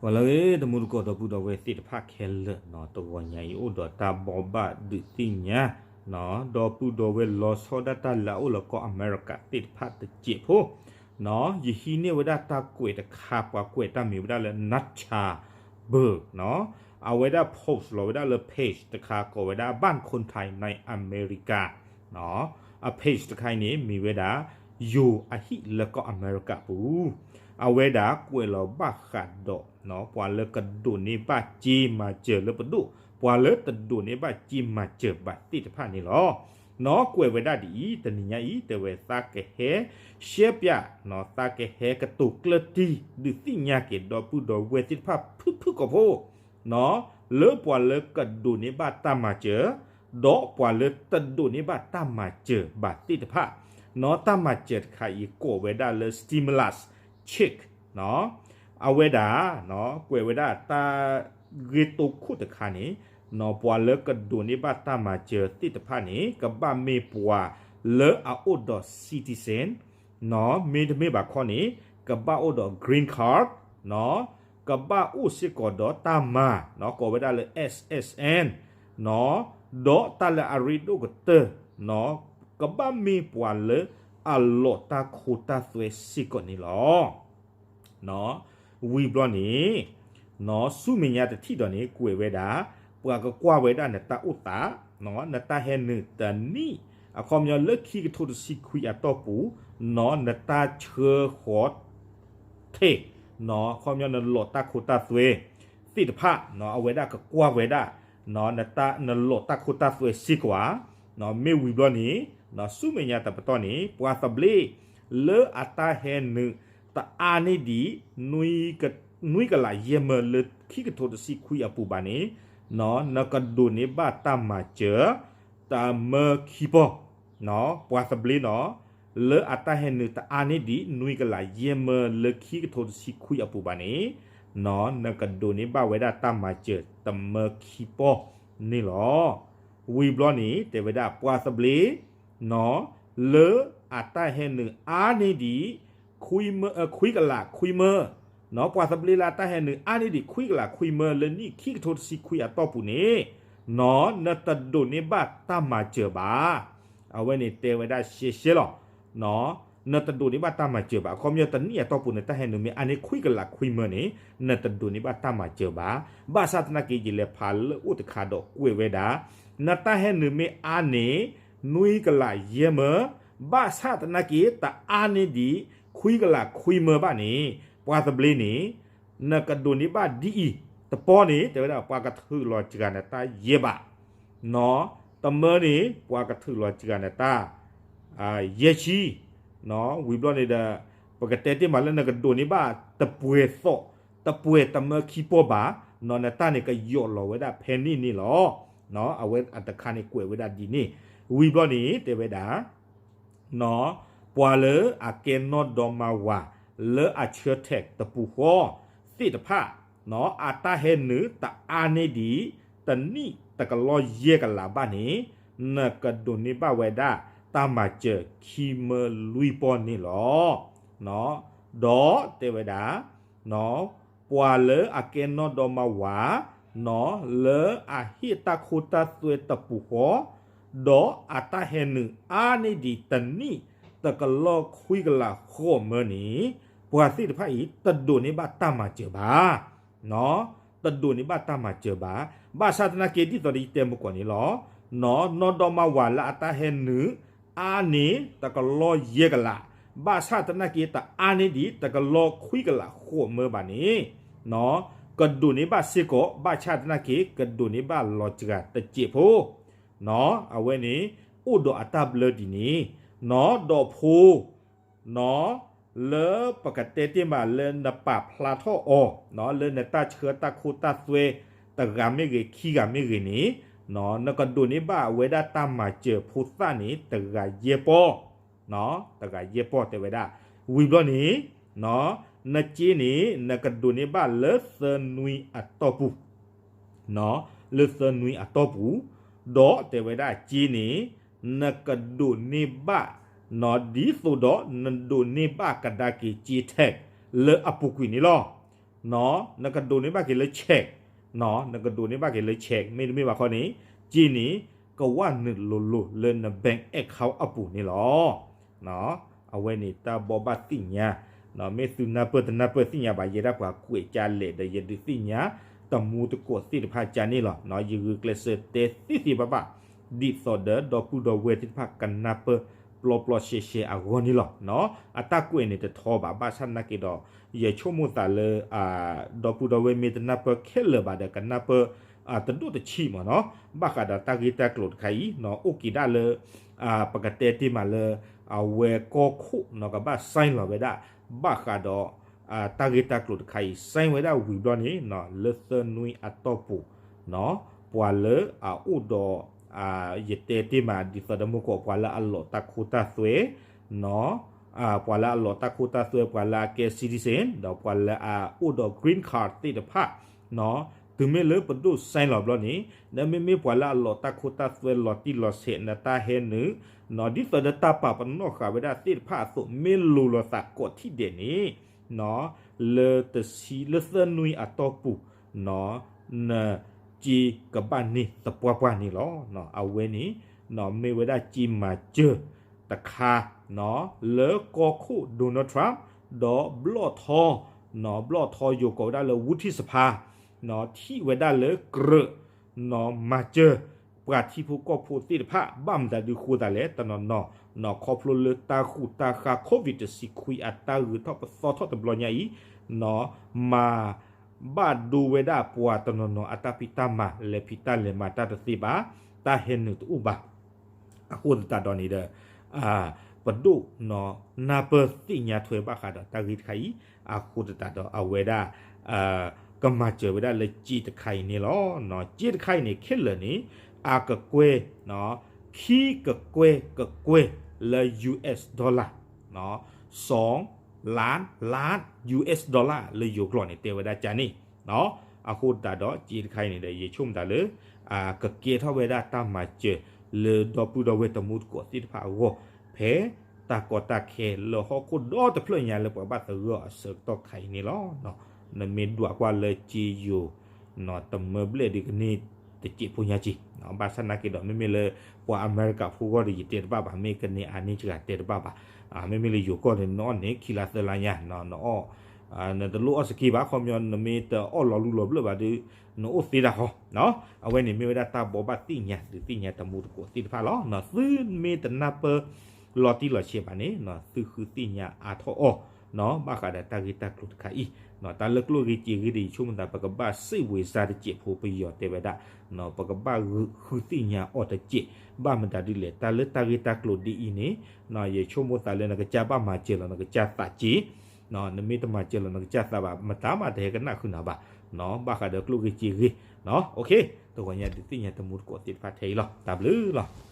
ပှၤလၢအဂ့ၤ တမူတကိး ဒီပုၢ်ဒီဝဲၢ်သ့ၣ်တဖၣ်ခဲလၢာ်နီၤ, တဂီၤညါအံၤအိၣ်ဒီးတၢ်ဘိးဘၣ်ဒုးသ့ၣ်ညါနီၤ, ဒီပုၢ်ဒီဝဲၢ်လီၤဆီဒၣ်တၢ်လၢအအိၣ်လၢကီၢ်အမဲရကၤသ့ၣ်တဖၣ်တစဲးဖိနီၤ, ယဟံးန့ၢ်ဝဲဒၣ်တၢ်ကွဲးတခါ ပှၤကွဲးတၢ်မံၤဝဲဒၣ်လၢ Nacha Burg နီၤ, အဝဲဒၣ် post လီၤဝဲဒၣ်လၢ page တခါ ကိးဝဲဒၣ် บ้านคนไทยในอเมริกา နီၤ, အ page တခါအံၤန့ၣ် မ့ၢ်ဝဲဒၣ် ယိၤအဟံၣ်လၢကီၢ်အမဲရကၤပူၤ, အဝဲဒၣ်ကွဲးလီၤဘၣ်ဃးဒီးနီၤ ပှၤလၢကဒိးန့ၢ်ဘၣ်စ့မၤစၢၤလၢပဒိၣ်, ပှၤလၢတဒိးန့ၢ်ဘၣ်စ့မၤစၢၤဘၣ်သ့ၣ်တဖၣ်န့ၣ်လီၤ. နီၤ ကွဲးဝဲဒၣ်ဒ်အံၤ, တနံၤညါအံၤ တဲဝဲသးကဟဲရှဲပၠးနီၤ, သးကဟဲကတိၤကျၢၢ်တံၢ် ဒုးသ့ၣ်ညါက့ၤဒီပုၢ်ဒီဝဲၢ်သ့ၣ်တဖၣ်ဖုၣ်ဖုၣ်ကိာ်ဖိ နီၤ, လၢပှၤလၢကဒိးန့ၢ်ဘၣ်တၢ်မၤစၢၤ, ဒီးပှၤလၢတဒိးန့ၢ်ဘၣ်တၢ်မၤစၢၤဘၣ်သ့ၣ်တဖၣ်, နီၤ, တၢ်မၤစၢၤတခါအံၤကိးဝဲဒၣ်လၢ stimulus check နီၤ, အဝဲဒၣ် နီၤ ကွဲးဝဲဒၣ်တၢ်ဂ့ၢ်တိခိၣ်တခါန့ၣ်, နီၤ ပှၤလၢကဒိးန့ၢ်ဘၣ်တၢ်မၤစၢၤသ့ၣ်တဖၣ်န့ၣ် ကဘၣ်မ့ၢ်ပှၤလၢအအိၣ်ဒီး citizen နီၤ, မ့တမ့ၢ်ဘၣ်ခီန့ၣ် ကဘၣ်အိၣ်ဒီး green card နီၤ, ကဘၣ်အိၣ်စ့ၢ်ကီးဒီးတၢ်မၤ နီၤ ကိးဝဲဒၣ်လၢ SSN နီၤ, ဒီးတၢ်လၢအရ့ဒိၣ်ကတၢၢ် နီၤ, ကဘၣ်မ့ၢ်ပှၤလၢအလီၤတၢ်ခိတၢ်သွဲစ့ၢ်ကီးန့ၣ်လီၤ. နီၤ, ဝံၤဘျီန့ၣ် နီၤ ဆူမဲာ်ညါတထံၣ်ဒီးန့ၣ် ကွဲးဝဲဒၣ် ပှၤကကွၢ်ဝဲဒၣ်နတၢ်အိၣ်သး နီၤ နတၢ်ဟဲနုာ်တနံၣ် အခီပညီလၢခံကထိတဆံခွံအတီၢ်ပူၤ နီၤ နတၢ်ဆှၢဃီၤ ထဲး နီၤ အခီပညီနလီၤတၢ်ခိတၢ်သွဲသ့ၣ်တဖၣ် နီၤ အဝဲဒၣ်ကကွၢ်ဝဲဒၣ် နီၤ နတၢ် နလီၤတၢ်ခိတၢ်သွဲစ့ၢ်ကီးဧါ, နီၤ မ့ၢ်ဝံၤဘျီန့ၣ် နီၤ ဆူမဲာ်ညါတပတီၢ်န့ၣ် ပှၤသဘျ့လၢအတၢ်ဟဲနုာ်တအါန့ၢ်ဒံး နွံက နွံကလးယဲၢ်မၢလၢခံကထိတဆံခွံအပူၤဘၣ်န့ၣ် နီၤ နကဒိးန့ၢ်ဘၣ်တၢ်မၤစၢၤ တမၢခံပီၢ် နီၤ ပှၤသဘျ့နီၤ လၢအတၢ်ဟဲနုာ်တအါန့ၢ်ဒံး နွံကလးယဲၢ်မၢလၢခံကထိတဆံခွံအပူၤဘၣ်န့ၣ် နီၤ နကဒိးန့ၢ်ဘၣ်ဝဲဒၣ်တၢ်မၤစၢၤတမၢခံပီၢ်န့ၣ်လီၤ. ဝံၤဘျီန့ၣ် တဲဝဲဒၣ်ပှၤသဘျ့ နီၤ လၢအတၢ်ဟဲနုာ်အါန့ၢ်ဒံး ခွံမၢ ခွံကလးခွံမၢ နီၤ ပှၤသဘျ့လၢအတၢ်ဟဲနုာ်အါန့ၢ်ဒံး ခွံကလးခွံမၢလၢနံၣ်ခံကထိတဆံခွံအတီၢ်ပူၤန့ၣ် နီၤ နတဒိးန့ၢ်ဘၣ်တၢ်မၤစၢၤဘၣ်. အဝဲန့ၣ်တဲဝဲဒၣ်ရှဲရှဲလီၤ. နီၤ နတဒိးန့ၢ်ဘၣ်တၢ်မၤစၢၤဘၣ်. အခီပညီတနံၣ်အတီၢ်ပူၤန့ၣ် တၢ်ဟဲနုာ်မ့ၢ်အါန့ၢ်ခွံကလးခွံမၢန့ၣ် နတဒိးန့ၢ်ဘၣ်တၢ်မၤစၢၤဘၣ်. ဘၣ်ဆၣ်သနာ်က့ ယလဲၤဖးလၢအိၣ်တခါဒီးကွဲးဝဲဒၣ် နတၢ်ဟဲနုာ်မ့ၢ်အါန့ၢ် နွံကလးယဲၢ်မၢ ဘၣ်ဆၣ်သနာ်က့ တအါန့ၢ်ဒံး ခွံကလးခွံမၢဘၣ်န့ၣ် ပှၤသဘျ့န့ၣ် နကဒိးန့ၢ်ဘၣ်ဒ်အံၤ, တပီၢ်န့ၣ် တဲဝဲဒၣ် ပှၤကထုးလီၤစှၤနတၢ်ယဲၢ်ဘး, နီၤ တမၢန့ၣ် ပှၤကထုးလီၤစှၤနတၢ် ယဲၢ်ဆံ, နီၤ ဝံၤဘျီန့ၣ်ဒီး ပကတဲတ့ၢ်မးလၢနကဒိးန့ၢ်ဘၣ်တပှဲၤသီး, တပှဲၤတမၢခံပီၢ်ဘၣ်, နီၤ နတၢ်န့ၣ်ကယီးလီၤဝဲဒၣ်ဖဲန့ၣ်န့ၣ်လီၤ. နီၤ အဝဲအတခါန့ၣ်ကွဲးဝဲဒၣ်ဒ်န့ၣ်, ဝံၤဘျီန့ၣ် တဲဝဲဒၣ် နီၤ ပှၤလၢအကဲနီၢ်ဒီမါဝၤ လၢအဆှၢ tax တပူၤဃီသ့ၣ်တဖၣ်, နီၤ အတၢ်ဟဲနုာ်တအါန့ၢ်ဒံး တနံၣ်တကလီၢ်ယဲၢ်ကလးဘၣ်န့ၣ် နကဒိးန့ၢ်ဘၣ်ဝဲဒၣ်တၢ်မၤစၢၤခံမၢလွံၢ်ပီၢ်န့ၣ်လီၤ. နီၤ ဒီးတဲဝဲဒၣ် နီၤ ပှၤလၢအကဲနီၢ်ဒီမါဝၤ နီၤ လၢအဟ့ၣ်တၢ်ခိတၢ်သွဲတပူၤဃီ, ဒီးအတၢ်ဟဲနုာ်အါန့ၢ်ဒံးတနံၣ်တကလီၢ်ခွံကလးဃိးမၢန့ၣ် ပှၤသ့ၣ်တဖၣ်အံၤ တဒိးန့ၢ်ဘၣ်တၢ်မၤစၢၤဘၣ်. နီၤ တဒိးန့ၢ်ဘၣ်တၢ်မၤစၢၤဘၣ်. ဘၣ်ဆၣ်သနာ်က့ ဒ်သိးဒီးယတဲမုၢ်ကီၢ်န့ၣ်လီၤ. နီၤ နီၢ်ဒီမါဝၤလၢအတၢ်ဟဲနုာ် အါန့ၢ်တကလီၢ်ယဲၢ်ကလး, ဘၣ်ဆၣ်သနာ်က့ တအါန့ၢ်ဒံးတကလီၢ်ခွံကလးဃိးမၢဘၣ်န့ၣ်, နီၤ ကဒိးန့ၢ်ဘၣ်စ့ၢ်ကီး, ဘၣ်ဆၣ်သနာ်က့ ကဒိးန့ၢ်ဘၣ်လီၤစှၤတစဲးဖိ နီၤ အဝဲန့ၣ် အိၣ်ဒီးအတၢ်ဘျၢဒ်န့ၣ်, နီၤ ဒီးဖိ နီၤ လၢပကတဲတ့ၢ်မးလၢနပာ်ဖျါထီၣ်အီၤ, နီၤ လၢနတၢ်ဆှၢတၢ်ခိတၢ်သွဲ တဂၤမ့ၢ်ဂ့ၤ ခံဂၤမ့ၢ်ဂ့ၤန့ၣ်, နီၤ နကဒိးန့ၢ်ဘၣ်ဝဲဒၣ်တၢ်မၤစၢၤဖိသၣ်န့ၣ် တဂၤယဲၢ်ပီၢ်, နီၤ တဂၤယဲၢ်ပီၢ်တဲဝဲဒၣ်. ဝံၤဘျီန့ၣ်, နီၤ နစ့န့ၣ် နကဒိးန့ၢ်ဘၣ်လၢသၢနွံအတီၢ်ပူၤ နီၤ လၢသၢနွံအတီၢ်ပူၤ, ဒီးတဲဝဲဒၣ်စ့န့ၣ် နကဒိးန့ၢ်ဘၣ်, နီၤ ဒ်သိးဒီးနဒိးန့ၢ်ဘၣ်ကဒါက့ၤစ့ tax လၢအပူၤကွံာ်န့ၣ်လီၤ. နကဒိးန့ၢ်ဘၣ်က့ၤလၢ check, နကဒိးန့ၢ်ဘၣ်က့ၤလၢ check မ့တမ့ၢ်ဘၣ်ခီန့ၣ် က့န့ၣ် ကဝဲနုာ်လိၤလိၤလၢန bank account အပူၤန့ၣ်လီၤ. အဝဲန့ၣ်တၢ်ဘိးဘၣ်သ့ၣ်ညါ, မ့ၢ်သုနၢ်ပၢၢ်တနၢ်ပၢၢ်သ့ၣ်ညါဘၣ် ယဲဒၣ်ပှၤကွဲးကၢ်လဲၣ်ဒီး ယဒုးသ့ၣ်ညါ တမူတကိးသ့ၣ်တဖၣ်ကၢ်န့ၣ်လီၤ. ယဂုာ်ကျဲးစၢးတဲသ့သ့ဘၣ်ဘၣ် ဒ်သိးဒီး ဒီပုၢ်ဒီဝဲၢ်သ့ၣ်တဖၣ်ကနၢ်ပၢၢ် ပျီပျီရှဲရှဲအဂီၢ်န့ၣ်လီၤ. အတၢ်ကွဲးန့ၣ်တထီဘၣ် ဘၣ်ဆၣ်နာ်က့ဒီး ယဆိကမိၣ်သးလၢ ဒီပုၢ်ဒီဝဲၢ်မ့ၢ်တနၢ်ပၢၢ်ခဲလၢာ်ဘၣ်ဒီး ကနၢ်ပၢၢ် တဒိၣ်တဆံးမ့ၢ်နီၤ, ဘၣ်ဃးဒီးတၢ်ဂ့ၢ်တၢ်ကျိၤတခါအံၤ အိၣ်က့ၤဒၣ်လၢ ပကတဲတ့ၢ်မးလၢ အဝဲကီၢ်ခိၣ်နီၤ ကဘၣ် sign လီၤဝဲဒၣ် ဘၣ်ဃးဒီး တၢ်ဂ့ၢ်တၢ်ကျိၤတခါအံၤ sign ဝဲဒၣ်ဝံၤဘျီန့ၣ် လၢသၢနွံအတီၢ်ပူၤ ပှၤလၢအအိၣ်ဒီး ယတဲတ့ၢ်မး ဒ်သိးဒီးမူကီး ပှၤလၢအလီၤတၢ်ခိတၢ်သွဲ ပှၤလၢအလီၤတၢ်ခိတၢ်သွဲ ပှၤလၢအကဲ citizen ဒီးပှၤလၢအအိၣ်ဒီး green card သ့ၣ်တဖၣ် တုၤမ့ၢ်လၢပဒိၣ် sign လီၤဘျီန့ၣ် ဒီးမ့မ့ၢ်ပှၤလၢအလီၤတၢ်ခိတၢ်သွဲ လီၤတံၢ်လီၤဆဲး နတၢ်ဟဲနုာ် ဒ်သိးဒီးတၢ်ပာ်ပနီၣ်ဃာ်ဝဲဒၣ်သ့ၣ်တဖၣ်အသိး မ့ၢ်လိၤလိာ်သးကိးထံၣ်ဒဲးန့ၣ် လၢတဆံ လၢသၢနွံအတီၢ်ပူၤ နက့ကဘၣ်န့ၢ်သပှၢ်ပှၢ်န့ၣ်လီၤ. အဝဲန့ၣ် မ့ၢ်ဝဲဒၣ်က့မၤစၢၤတခါ လၢကီၢ်ခိၣ် Donald Trump ဒီးဘျီၣ်ထီ ဘျီၣ်ထီယိၤကိးဝဲဒၣ်လၢ ဝူထံၣ်စဖါ ထံၣ်ဝဲဒၣ်လၢကြၢး မၤစၢၤ ပှၤထံဖိကီၢ်ဖိသ့ၣ်တဖၣ် ဘၣ်မတၤဒုးဃိသးလဲၣ် တနီၤနီၤ ခီဖျိလၢတၢ်ဃူတၢ်ဃါ COVID တဆံခွံအတၢ်ဂုၤထီၣ်ပသီထီၣ်တဘျီညါအံၤ မၤ ဘၣ်ဒိဝဲဒၣ်ပှၤတနီၤနီၤအတၢ်ဖံးတၢ်မၤ လဲၤဖံးတၢ်လဲၤမၤတၢ်တသ့ဘၣ် တၢ်ဟဲနုာ်တအိၣ်ဘၣ် အဃိသတးဒီးန့ၣ်ဒီး ပဒိၣ်နီၤ နၢ်ပၢၢ်သ့ၣ်ညါထွဲဘၣ်ဃးဒီးတၢ်ဂ့ၢ်တခါအံၤ အဃိသတးဒီးအဝဲဒၣ် ကမၤစၢၤဝဲဒၣ်လၢက့တခါအံၤန့ၣ်လီၤ. က့တခါအံၤန့ၣ် ခဲလၢာ်န့ၣ် အကကွဲၢ် ခံကကွဲၢ်ကကွဲၢ်လၢ US dollar စီၤ လါ လါ US dollar လၢယိၤကျိာ်န့ၣ် တဲဝဲဒၣ်ကန့ၣ် အဃိသတးဒီး က့တခါအံၤန့ၣ်ဒီး ယဆိကမိၣ်သးလၢ ကကဲထီၣ်ဝဲဒၣ်တၢ်မၤစၢၤ လၢဒီပုၢ်ဒီဝဲၢ်တမူတကိးသ့ၣ်တဖၣ်အဂီၢ် ဖဲတၢ်ကီတၢ်ခဲလၢဟီၣ်ခိၣ်ဒီတဖျၢၣ်ညါလၢပှၤဘၣ်သဂၢၢ်အီၤအဆၢကတီၢ်တခါအံၤန့ၣ်လီၤ. နမ့ၢ်ဒွးကွၢ်လၢက့ယိၤ တမၢဘျဲၣ်ဒုးကန့ၢ်တစဲးဖိညါက့ၤ ဘၣ်ဆၣ်နာ်က့ဒီး မ့မ့ၢ်လၢပှၤအမဲရကၤဖိဂီၢ်ဒီး ယတဲတဘၣ်ဘၣ် မ့ၢ်ကန့ၢ်အါန့ၢ်စှၤတဲတဘၣ်ဘၣ်. မ့မ့ၢ်လၢယိၤကီၢ်န့ၣ် နအီၣ်န့ၣ်ခံလါသၢလါညါ နအီၣ် နတလိၣ်အီၣ်စက့ဘၣ် ခီပညီ နမ့ၢ်တအီၣ်လီၤလူလီၤဘျၢၣ်ဘၣ်ဒီး နအိၣ်သ့တၢ်ဃီ အဝဲန့ၣ်မ့ၢ်ဝဲဒၣ်တၢ်ဘိးဘၣ်သ့ၣ်ညါ ဒုးသ့ၣ်ညါတမူတကိးသ့ၣ်တဖၣ်လီၤ. သုမ့ၢ်တနၢ်ပၢၢ်လီၤတံၢ်လီၤဆဲးဘၣ်န့ၣ် သုဃုသ့ၣ်ညါအါထီၣ်အီၤ ဘၣ်ဃးဒီးတၢ်ဂ့ၢ်တၢ်ကျိၤတခါအံၤ တၢ်လၢကျိၣ်ဂ့ၤစ့ဂ့ၤဒီး ယဆိကမိၣ်သး ပကဘၣ်စံးဝေစါတစဲးဖိ ပယီၤတဲဝဲဒၣ် ပကဘၣ်ဃုသ့ၣ်ညါအီၤတစဲး ဘၣ်မတၤဒ်လဲၣ် တၢ်လၢတၢ်ဂ့ၢ်တၢ်ကျိၤဒ်အံၤန့ၣ် ယဆိကမိၣ်သးလၢနကစၢ်ဘၣ်မၤစၢၤလီၤ နကစၢ်သးက့ နမ့ၢ်တမၤစၢၤလီၤ နကစၢ်သးဘၣ် မတၤမးတဟဲကနၣ်ဃုာ်နၤဘၣ် ဘၣ်ဃးဒီးကျိၣ်ဂ့ၤစ့ဂ့ၤ တဂီၤညါ ဒုးသ့ၣ်ညါတမူတကိးသ့ၣ်တဖၣ်ထဲအံၤလီၤ. တၢ်ဘျုးလီၤ.